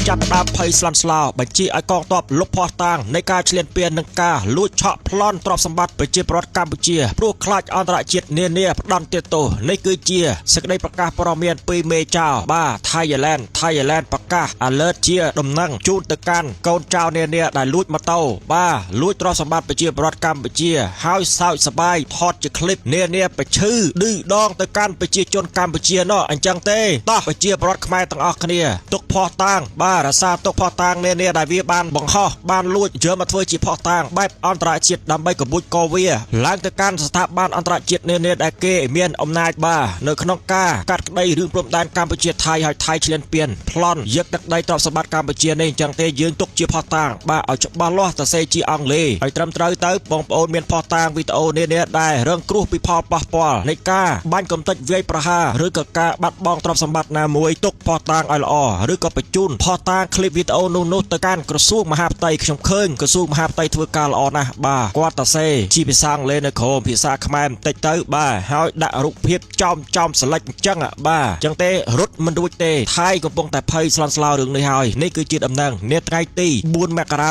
ចាប់ផ្ដើមភ័យស្លន់ស្លោបញ្ជាឲ្យកងទ័ពលុបភស្តុតាងនៃការឈ្លានពាននិងការលួចឆក់ប្លន់ទ្រព្យសម្បត្តិប្រជាពលរដ្ឋកម្ពុជាព្រោះខ្លាចអន្តរជាតិនានាផ្ដន់ទោសនេះគឺជាសេចក្តីប្រកាសព័ត៌មានពីមេចៅបាទ Thailand Thailand ប្រកាស alert ជាដំណឹងជូនទៅកាន់កូនចៅនានាដែលលួចម៉ូតូបាទលួចទ្រព្យសម្បត្តិប្រជាពលរដ្ឋកម្ពុជាហើយសោកសប្បាយថតជាคลิปនានាប្រឈឺឌឺដងទៅកាន់ប្រជាជនកម្ពុជាណោះអញ្ចឹងទេតោះប្រជាពលរដ្ឋខ្មែរទាំងអស់គ្នាទុកភស្តុតាងបាទរក្សាទុកភស្តុតាងនានាដែលវាបានបង្ហោះបានលួចយកមកធ្វើជាភស្តុតាងបែបអន្តរជាតិដើម្បីកបួចកវាឡើងទៅកាន់ស្ថាប័នអន្តរជាតិនានាដែលគេមានអំណាចបាទនៅក្នុងការកាត់ក្តីរឿងព្រំដែនកម្ពុជាថៃហើយថៃឈ្លានពានប្លន់យកទឹកដីទ្រព្យសម្បត្តិកម្ពុជានេះអញ្ចឹងទេយើងទុកជាភស្តុតាងបាទឲ្យច្បាស់លាស់សរសេរជាអង់គ្លេសឲ្យត្រឹមត្រូវទៅបងប្អូនមានភស្តុតាងវីដេអូនានាដែលរងគ្រោះពីផលប៉ះពាល់នៃការបាញ់កំទេចវាយប្រហារឬក៏ការបាត់បង់ទ្រព្យសម្បត្តិណាមួយទុកភស្តុតាងឲ្យល្អឬក៏បញ្ជូនភស្តុតាងคลิปវីដេអូនោះនោះទៅកាន់ក្រសួងមហាផ្ទៃខ្ញុំឃើញក្រសួងមហាផ្ទៃធ្វើការល្អណាស់បាទគាត់តសេជាភាសាអង់គ្លេសនៅក្រោមភាសាខ្មែរបន្តិចទៅបាទហើយដាក់រូបភាពចំចំស្លិចអញ្ចឹងបាទអញ្ចឹងទេរត់មិនរួចទេថៃកំពុងតែភ័យស្លន់ស្លោរឿងនេះហើយនេះគឺជាដំណឹងនាថ្ងៃទី4មករា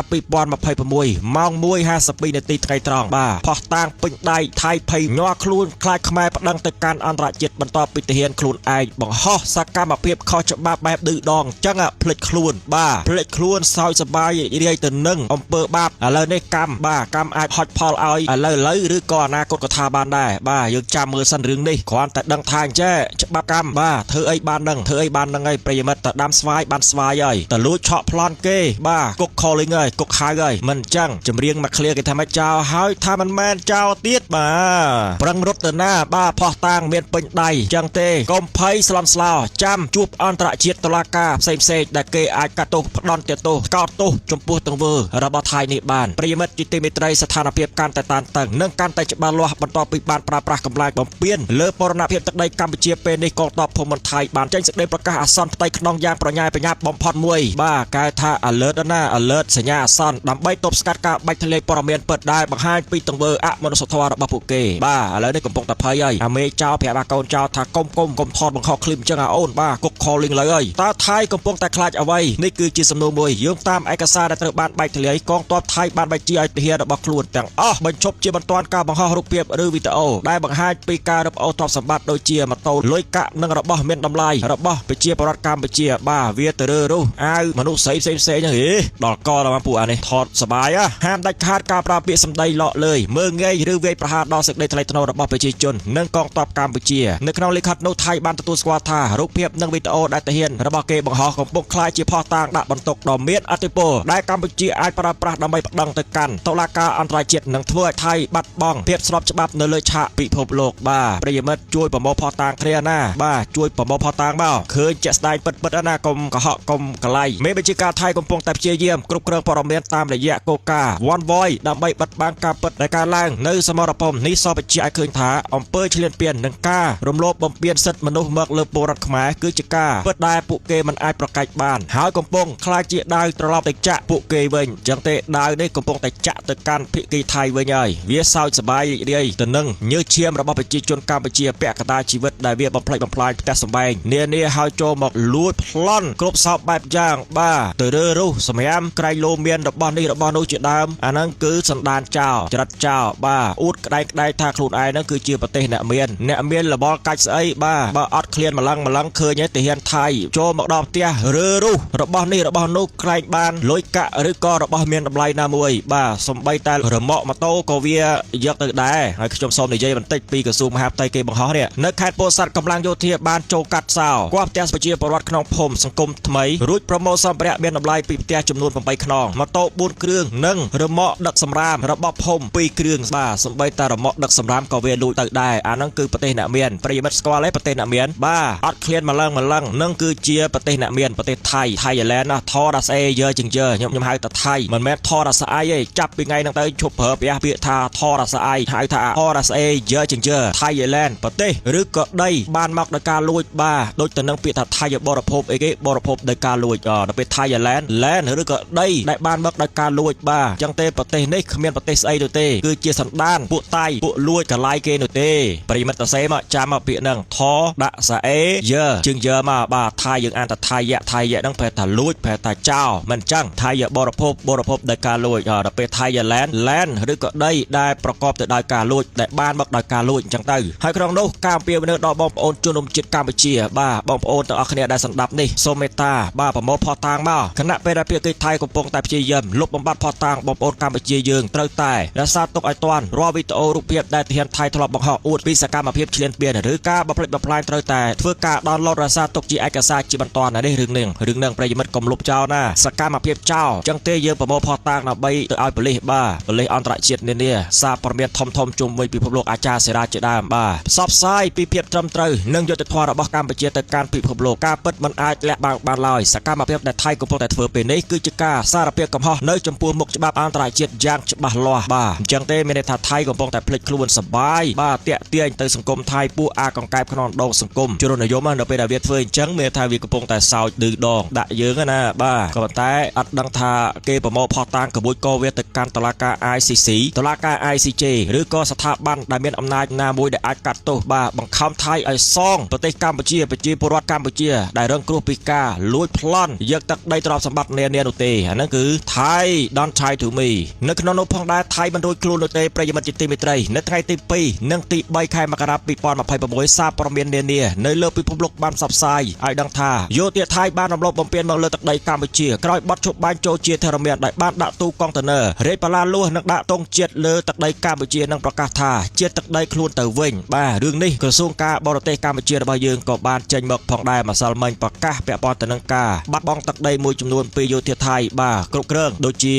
2026ម៉ោង1:52នាទីថ្ងៃត្រង់បាទផុសតាងពេញដៃថៃភ័យញ័រខ្លួនខ្លាចខ្មែរប្តឹងទៅកាន់អន្តរជាតិបន្ទាប់ពីទាហានខ្លួនឯងបង្ហោះសកម្មភាពខុសច្បាប់បែបឌឺដងអញ្ចឹងភ្លេចខ្លួនបាទភ្លេចខ្លួនសោយសបាយរាយទៅនឹងអំពើបាបឥឡូវនេះកម្មបាទកម្មអាចហុចផលឲ្យឥឡូវឥឡូវឬក៏អនាគតក៏ថាបានដែរបាទយើងចាំមើលសិនរឿងនេះគ្រាន់តែដឹងថាអញ្ចេះច្បាប់កម្មបាទធ្វើអីបាននឹងធ្វើអីបាននឹងហើយប្រិយមិត្តតដាំស្វាយបានស្វាយហើយតលួចឆក់ប្លន់គេបាទគុក calling ហើយគុកហៅហើយមិនអញ្ចឹងចម្រៀងមកឃ្លាគេថាមិនចោលហើយថាមិនមែនចោលទៀតបាទប្រឹងរត់ទៅណាបាទផោះតាងមានពេញដៃអញ្ចឹងទេកុំភ័យស្លន់ស្លោចាំជួបអន្តរជាតិតុលាការផ្សេងផ្សេងដែលគេអាចកាត់ទោសផ្ដន់ទោសកោតទោសចំពោះទង្វើរបស់ថៃនេះបានប្រិយមិត្តជាទីមេត្រីស្ថានភាពកាន់តែតានតឹងនិងកាន់តែច្បាស់លាស់បន្ទាប់ពីបានប្រើប្រាស់កម្លាំងបំពេញលើបរណភាពទឹកដីកម្ពុជាពេលនេះកងទ័ពភូមិន្ទថៃបានចេញសេចក្តីប្រកាសអាសន្នផ្ទៃក្នុងយ៉ាងប្រញាយប្រញាប់បំផុតមួយបាទកែថា alert ណា alert សញ្ញាអាសន្នដើម្បីទប់ស្កាត់ការបាច់ធ្លាយព័ត៌មានពិតដែលបង្ហាញពីទង្វើអមនុស្សធម៌របស់ពួកគេបាទឥឡូវនេះកំពុងតែភ័យហើយអាមេចៅប្រាប់អាកូនចៅថាកុំកុំកុំថតបង្ខំឃ្លីបអញ្ចឹងអាអូនបាទគុក calling លើហើយតើថៃកំពុងតែខ្លាចអ្វីនេះគឺជាសំណួរមួយយោងតាមឯកសារដែលត្រូវបានបែកធ្លាយកងទ័ពថៃបានបញ្ជាឲ្យទាហានរបស់ខ្លួនទាំងអស់បញ្ឈប់ជាបន្ទាន់ការបង្ហោះរូបភាពឬវីដេអូដែលបង្ហាញពីការរឹបអូសទ្រព្យសម្បត្តិដូចជាម៉ូតូលុយកាក់និងរបស់មានតម្លៃរបស់ប្រជាពលរដ្ឋកម្ពុជាបាទវាទៅរើរុះអាវមនុស្សស្រីផ្សេងផ្សេងហ្នឹងហេដល់កដល់ពួកអានេះថតសបាយហាមដាច់ខាតការប្រើពាក្យសម្ដីលក់លើយមើងងាយឬវាយប្រហារដល់សេចក្តីថ្លៃថ្នូររបស់ប្រជាជននិងកងទ័ពកម្ពុជានៅក្នុងលិខិតនោះថៃបានទទួលស្គាល់ថារូបភាពនិងវីដេអូដែលទាហានរបស់គេបង្ហោះកំពុងក្លាយជាភស្តុតាងដាក់បន្ទុកដ៏មានឥទ្ធិពលដែលកម្ពុជាអាចប្រើប្រាស់ដើម្បីប្តឹងទៅកាន់តុលាការអន្តរជាតិនិងធ្វើឲ្យថៃបាត់បង់ភាពស្របច្បាប់នៅលើឆាកពិភពលោកបាទប្រិយមិត្តជួយប្រមូលភស្តុតាងគ្នាណាបាទជួយប្រមូលភស្តុតាងមកឃើញជាក់ស្ដែងពិតពិតណាកុំកុហកកុំកលៃមេបញ្ជាការថៃកំពុងតែព្យាយាមគ្រប់គ្រងព័ត៌មានតាមរយៈកូកា One Voice ដើម្បីបិទបាំងការពិតដែលកើតឡើងនៅសមរភូមិនេះសបញ្ជាក់ឲ្យឃើញថាអំពើឈ្លានពាននិងការរំលោភបំពានសិទ្ធិមនុស្សមកលើពលរដ្ឋខ្មែរគឺជាការពិតដែលពួកគេមិនអាចប្រកែកបានហើយកំពុងក្លាយជាដាវត្រឡប់ទៅចាក់ពួកគេវិញអញ្ចឹងទេដាវនេះកំពុងតែចាក់ទៅកាន់ភាគីថៃវិញហើយវាសោចសប្បាយរីករាយទៅនឹងញើសឈាមរបស់ប្រជាជនកម្ពុជាពាក់កណ្ដាលជីវិតដែលវាបំផ្លិចបំផ្លាញផ្ទះសម្បែងនានាហើយចូលមកលួចប្លន់គ្រប់សពបែបយ៉ាងបាទទៅរើរុះសម្រាមក្រែងលោមានរបស់នេះរបស់នោះជាដើមអាហ្នឹងគឺសន្តានចោលចរិតចោលបាទអួតក្តែងក្តែងថាខ្លួនឯងហ្នឹងគឺជាប្រទេសអ្នកមានអ្នកមានលបលកាច់ស្អីបាទបើអត់ឃ្លានម្លឹងម្លឹងឃើញទេទាហានថៃចូលមកដល់ផ្ទះរើរុះរបស់នេះរបស់នោះក្រែងបានលុយកាក់ឬក៏របស់មានតម្លៃណាមួយបាទសំបីតែរមាក់ម៉ូតូក៏វាយកទៅដែរហើយខ្ញុំសូមនិយាយបន្តិចពីក្រសួងមហាផ្ទៃគេបង្ហោះនេះនៅខេត្តពោធិ៍សាត់កម្លាំងយោធាបានចូលកាត់សោគាប់ផ្ទះប្រជាពលរដ្ឋក្នុងភូមិសង្គមថ្មីរួចប្រមូលសម្ភារៈមានតម្លៃពីផ្ទះចំនួន8ខ្នងម៉ូតូ4គ្រឿងនិងរមាក់ដឹកសម្រាមរបស់ភូមិ2គ្រឿងបាទសំបីតែរមាក់ដឹកសម្រាមក៏វាលួចទៅដែរអាហ្នឹងគឺប្រទេសអ្នកមានប្រិយមិត្តស្គាល់ទេប្រទេសអ្នកមានបាទអត់ឃ្លានម្លឹងម្លឹងនឹងគឺជាប្រទេសអ្នកមានប្រទេសថៃថៃឡែនណាថតអាស្អេយើជាងយើខ្ញុំខ្ញុំហៅថាថៃមិនមែនថតអាស្អីទេចាប់ពីថ្ងៃហ្នឹងទៅឈប់ប្រើប្រាស់ពាក្យថាថតអាស្អីហៅថាថតអាស្អេយើជាងយើថៃឡែនប្រទេសឬក៏ដីបានមកដោយការលួចបាទដូចទៅនឹងពាក្យថាថៃបរិភោគអីគេបរិ រិភោគដោយការលួចដល់ពេល Thailand land ឬក៏ដីដែលបានមកដោយការលួចបាទអញ្ចឹងទេប្រទេសនេះគ្មានប្រទេសស្អីនោះទេគឺជាសន្តានពួកតៃពួកលួចកលាយគេនោះទេប្រិយមិត្តតសេមកចាំមកពាក្យហ្នឹងថដាក់សាអេយើជើងយើមកបាទថៃយើងអានថាថៃយៈថៃយៈហ្នឹងប្រែថាលួចប្រែថាចោលមិនអញ្ចឹងថៃយបរិភោគបរិភោគដោយការលួចដល់ពេល Thailand land ឬក៏ដីដែលប្រកបទៅដោយការលួចដែលបានមកដោយការលួចអញ្ចឹងទៅហើយក្នុងនោះការអំពាវនាវដល់បងប្អូនជនរួមជាតិកម្ពុជាបាទបងប្អូនទាំងអស់គ្នាដែលស្ដាប់នេះសូមមេត្តាបាទប្រមូលភស្តុតាងមកខណៈពេលដែលភាគីថៃកំពុងតែព្យាយាមលុបបំបាត់ភស្តុតាងបងប្អូនកម្ពុជាយើងត្រូវតែរក្សាទុកឲ្យទាន់រាល់វីដេអូរូបភាពដែលទាហានថៃធ្លាប់បង្ហោះអួតពីសកម្មភាពឈ្លានពានឬការបំផ្លិចបំផ្លាញត្រូវតែធ្វើការ download រក្សាទុកជាឯកសារជាបន្ទាន់នេះរឿងនេះរឿងនឹងប្រិយមិត្តកុំលុបចោលណាសកម្មភាពចោលចឹងទេយើងប្រមូលភស្តុតាងដើម្បីទៅឲ្យប៉ូលីសបាទប៉ូលីសអន្តរជាតិនានាសារព័ត៌មានធំធំជុំវិញពិភពលោកអាចារ្យសេរាជាដើមបាទផ្សព្វផ្សាយពីភាពត្រឹមត្រូវនិងយុត្តិធម៌របស់កម្ពុជាទៅកាន់ពិភពលោកការពិតមិនអាចលាក់បាំងបានឡើយសកម្មភាពដែលថៃកំពុងតែធ្វើពេលនេះគឺជាការសារភាពកំហុសនៅចំពោះមុខច្បាប់អន្តរជាតិយ៉ាងច្បាស់លាស់បាទអញ្ចឹងទេមានន័យថាថៃកំពុងតែភ្លេចខ្លួនសបាយបាទតាក់ទាញទៅសង្គមថៃពួកអាកង្កែបក្នុងដងសង្គមជ្រុលនិយមនៅពេលដែលវាធ្វើអញ្ចឹងមានថាវាកំពុងតែសោចឌឺដងដាក់យើងណាបាទក៏ប៉ុន្តែអត់ដឹងថាគេប្រមូលផុសតាងក្បួយកវាទៅកាន់តុលាការ ICC តុលាការ ICJ ឬក៏ស្ថាប័នដែលមានអំណាចណាមួយដែលអាចកាត់ទោសបាទបង្ខំថៃឲ្យសងប្រទេសកម្ពុជាប្រជាពលរដ្ឋកម្ពុជាដែលរងគ្រោះពីការលួចប្លន់យកទឹកដីទ្រព្យសម្បត្តិនានានោះទេអាហ្នឹងគឺថៃ don't try to me នៅក្នុងនោះផងដែរថៃមិនរួចខ្លួននោះទេប្រិយមិត្តជាទីមេត្រីនៅថ្ងៃទី2និងទី3ខែមករា2026សារព័ត៌មាននានានៅលើពិភពលោកបានផ្សព្វផ្សាយឲ្យដឹងថាយោធាថៃបានរំលោភបំពានមកលើទឹកដីកម្ពុជាក្រោយបទឈប់បាញ់ចូលជាធរមានដែលបានដាក់ទូកុងតឺន័ររាជបលាលួសនិងដាក់ទង់ជាតិលើទឹកដីកម្ពុជានិងប្រកាសថាជាទឹកដីខ្លួនទៅវិញបាទរឿងនេះក្រសួងការបរទេសកម្ពុជារបស់យើងក៏បានចេញមកផងដែរម្សិលមិញប្រកាសពាក់ព័ន្ធទៅនឹងការបាត់បង់ទឹកដីមួយចំនួនពីយោធាថៃបាទគ្រប់គ្រងដូចជា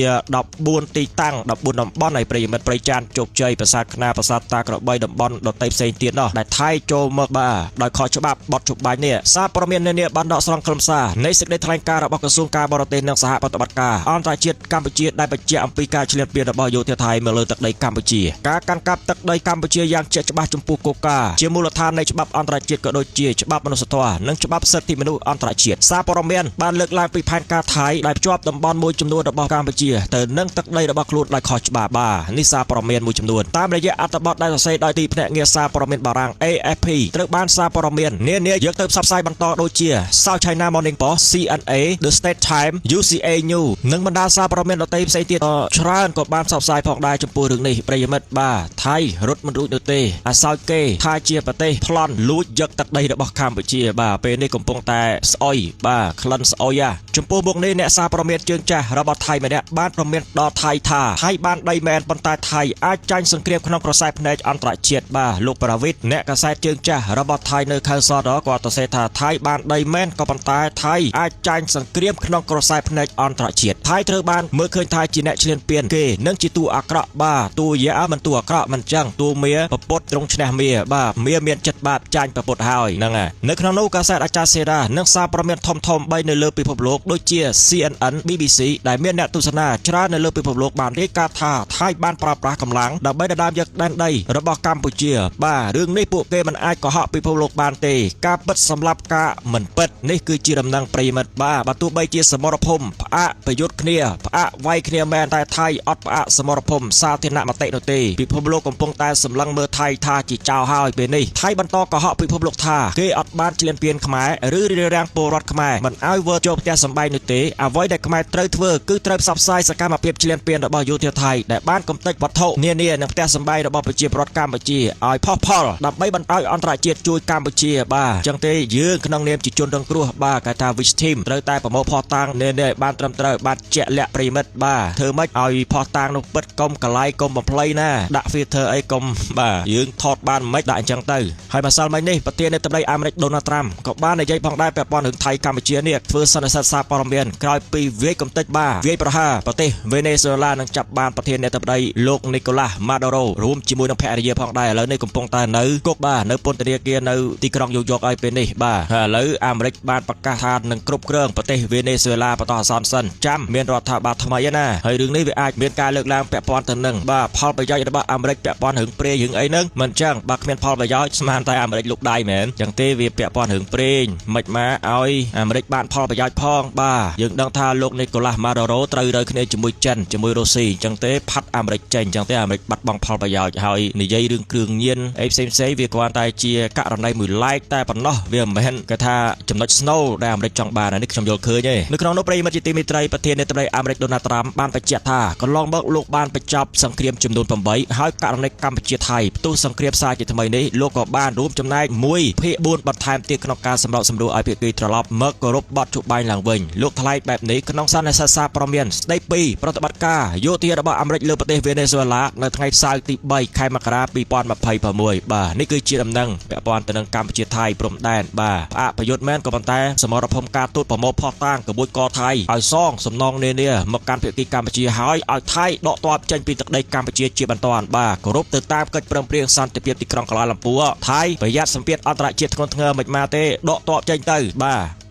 14ទីតាំង14តំបន់នៃប្រិយមិត្តព្រៃចានជោគជ័យប្រាសាទខ្នាប្រាសាទតាក្របីតំបន់ដទៃផ្សេងទៀតនោះដែលថៃចូលមកបាទដោយខុសច្បាប់បទជបាញ់នេះសារព័ត៌មាននានាបានដកស្រង់ខ្លឹមសារនៃសេចក្តីថ្លែងការណ៍របស់ក្រសួងការបរទេសនិងសហប្រតិបត្តិការអន្តរជាតិកម្ពុជាដែលបញ្ជាក់អំពីការឈ្លានពានរបស់យោធាថៃមកលើទឹកដីកម្ពុជាការកាន់កាប់ទឹកដីកម្ពុជាយ៉ាងជាក់ច្បាស់ចំពោះគោលការណ៍ជាមូលដ្ឋាននៃច្បាប់អន្តរជាតិក៏ដូចជាច្បាប់មនុស្សធម៌និងច្បាប់សិទ្ធិមនុស្សអន្តរជាតិសារព័ត៌មានបានលើកឡើងពីផែនការថៃដែលភ្ជាប់តំបន់មួយចំនួនរបស់កម្ពុជាទៅនឹងទឹកដីរបស់ខ្លួនដោយខុសច្បាប់បាទនេះសារព័ត៌មានមួយចំនួនតាមរយៈអត្ថបទដែលសរសេរដោយទីភ្នាក់ងារសារព័ត៌មានបារាំង AFP ត្រូវបានសារព័ត៌មាននានាយកទៅផ្សព្វផ្សាយបន្តដូចជា South China Morning Post CNA The State Times UCA News និងបណ្ដាសារព័ត៌មានដទៃផ្សេងទៀតក៏ច្រើនក៏បានផ្សព្វផ្សាយផងដែរចំពោះរឿងនេះប្រិយមិត្តបាទថៃរត់មិនរួចនោះទេអាសោចគេថាជាប្រទេសប្លន់លួចយកទឹកដីរបស់កម្ពុជាបាទពេលនេះកំពុងតែស្អុយបាទក្លិនស្អុយចំពោះមុខនេះអ្នកសារព័ត៌មានជើងចាស់របស់ថៃម្នាក់បានប្រមានដល់ថៃថាថៃបានដីមែនប៉ុន្តែថៃអាចចាញ់សង្គ្រាមក្នុងក្រសែភ្នែកអន្តរជាតិបាទលោកប្រាវិតអ្នកកាសែតជើងចាស់របស់ថៃនៅខៅសតគាត់ទៅសេថាថៃបានដីមែនក៏ប៉ុន្តែថៃអាចចាញ់សង្គ្រាមក្នុងក្រសែភ្នែកអន្តរជាតិថៃត្រូវបានមើលឃើញថាជាអ្នកឈ្លានពានគេនិងជាតួអាក្រក់បាទតួយ៉ាមិនតួអាក្រក់មិនចឹងតួមាប្រពុតត្រង់ឈ្នះមាបាទមាមានចិត្តបាបចាញ់ប្រពុតហើយហ្នឹងហើយនៅក្នុងនោះកាសែតអាចារ្យសេរ៉ានិងសារព័ត៌មានធំធំ3នៅលើពិភពលោកដូចជា CNN BBC ដែលមានអ្នកទស្សនាច្រើននៅលើពិភពលោកបានរាយការណ៍ថាថៃបានប្រើប្រាស់កម្លាំងដើម្បីដណ្ដើមយកដែនដីរបស់កម្ពុជាបាទរឿងនេះពួកគេមិនអាចកុហកពិភពលោកបានទេការពិតសម្រាប់ការមិនពិតនេះគឺជាដំណឹងប្រិយមិត្តបាទបើទោះបីជាសមរភូមិផ្អាកប្រយុទ្ធគ្នាផ្អាកវាយគ្នាមែនតែថៃអត់ផ្អាកសមរភូមិសាធារណមតិនោះទេពិភពលោកកំពុងតែសម្លឹងមើលថៃថាជាចោលហើយពេលនេះថៃបន្តកុហកពិភពលោកថាគេអត់បានឈ្លានពានខ្មែរឬរារាំងពលរដ្ឋខ្មែរមិនឲ្យវិលចូលផ្ទះសម្បែងនោះទេអ្វីដែលខ្មែរត្រូវធ្វើគឺត្រូវផ្សព្វផ្សាយសកម្មភាពឈ្លានពានរបស់យោធាថៃដែលបានកំទេចវត្ថុនានានិងផ្ទះសម្បែងរបស់ប្រជាពលរដ្ឋកម្ពុជាឲ្យផុសផុលដើម្បីបណ្ដោយអន្តរជាតិជួយកម្ពុជាបាទអញ្ចឹងទេយើងក្នុងនាមជាជនរងគ្រោះបាទគេថា victim ត្រូវតែប្រមូលភស្តុតាងនានាឲ្យបានត្រឹមត្រូវបាទជាក់លាក់ប្រិមិត្តបាទធ្វើម៉េចឲ្យភស្តុតាងនោះពិតកុំកលាយកុំបំភ្លៃណាដាក់ filter អីកុំបាទយើងថតបានមិនដាក់អញ្ចឹងទៅហើយម្សិលមិញនេះប្រធានាធិបតីអាមេរិកដូណាល់ត្រាំក៏បាននិយាយផងដែរពាក់ព័ន្ធរឿងថៃកម្ពុជានេះធ្វើសន្និសីទសារព័ត៌មានក្រោយពីវាយកំទេចបាទវាយប្រហារប្រទេសវេណេស៊ុយអេឡានឹងចាប់បានប្រធានាធិបតីលោកនីកូឡាស់ម៉ាដូរ៉ូរួមជាមួយនឹងភរិយាផងដែរឥឡូវនេះកំពុងតែនៅគុកបាទនៅពន្ធនាគារនៅទីក្រុងញូវយ៉កឲ្យពេលនេះបាទហើយឥឡូវអាមេរិកបានប្រកាសថានឹងគ្រប់គ្រងប្រទេសវេណេស៊ុយអេឡាបន្តអាសន្នសិនចាំមានរដ្ឋាភិបាលថ្មីណាហើយរឿងនេះវាអាចមានការលើកឡើងពាក់ព័ន្ធទៅនឹងបាទផលប្រយោជន៍របស់អាមេរិកពាក់ព័ន្ធរឿងប្រេងរឿងអីហ្នឹងមិនចឹងបើគ្មានផលប្រយោជន៍ស្មានតែអាមេរិកលុកដៃមែនចឹងទេវាពាក់ព័ន្ធរឿងប្រេងមិនមកឲ្យ អាមេរិកបានផលប្រយោជន៍ផងបាទយើងដឹងថាលោកនីកូឡាស់ម៉ាដូរ៉ូត្រូវរើគ្នាជាមួយចិនជាមួយរុស្ស៊ីអញ្ចឹងទេផាត់អាមេរិកចេញអញ្ចឹងទេអាមេរិកបាត់បង់ផលប្រយោជន៍ហើយនិយាយរឿងគ្រឿងញៀនអីផ្សេងផ្សេងវាគ្រាន់តែជាករណីមួយឡែកតែប៉ុណ្ណោះវាមិនមែនគេថាចំណុច snow ដែលអាមេរិកចង់បានអានេះខ្ញុំយល់ឃើញទេនៅក្នុងនោះប្រិយមិត្តជាទីមេត្រីប្រធានាធិបតីអាមេរិកដូណាល់ត្រាំបានបញ្ជាក់ថាកន្លងមកលោកបានបញ្ចប់សង្គ្រាមចំនួន8ហើយករណីកម្ពុជាថៃផ្ទុះសង្គ្រាមសាជាថ្មីនេះលោកក៏បានរួមចំណែក1ភាគ4បន្ថែមទៀតក្នុងការសម្របសម្រួលឲ្យភាគីត្រឡប់មកគោរពបទជួបបែងឡើងវិញលោកថ្លែងបែបនេះក្នុងសន្និសីទសារព័ត៌មានស្ដីពីប្រតិបត្តិការយោធារបស់អាមេរិកលើប្រទេសវេណេស៊ុយអេឡានៅថ្ងៃសៅរ៍ទី3ខែមករា2026បាទនេះគឺជាដំណឹងពាក់ព័ន្ធទៅនឹងកម្ពុជាថៃព្រំដែនបាទផ្អាកប្រយុទ្ធមែនក៏ប៉ុន្តែសមរភូមិការទូតប្រមូលភស្តុតាងក្បួនកថៃឲ្យសងសំណងនានាមកកាន់ភាគីកម្ពុជាហើយឲ្យថៃដកទ័ពចេញពីទឹកដីកម្ពុជាជាបន្ទាន់បាទគោរពទៅតាមកិច្ចព្រមព្រៀងសន្តិភាពទីក្រុងកូឡាឡាំពួរថៃប្រយ័ត្នសម្ពាធអន្តរជាតិធ្ងន់ធ្ងរមិនមកទេដកទ័ពចេញទៅបាទ។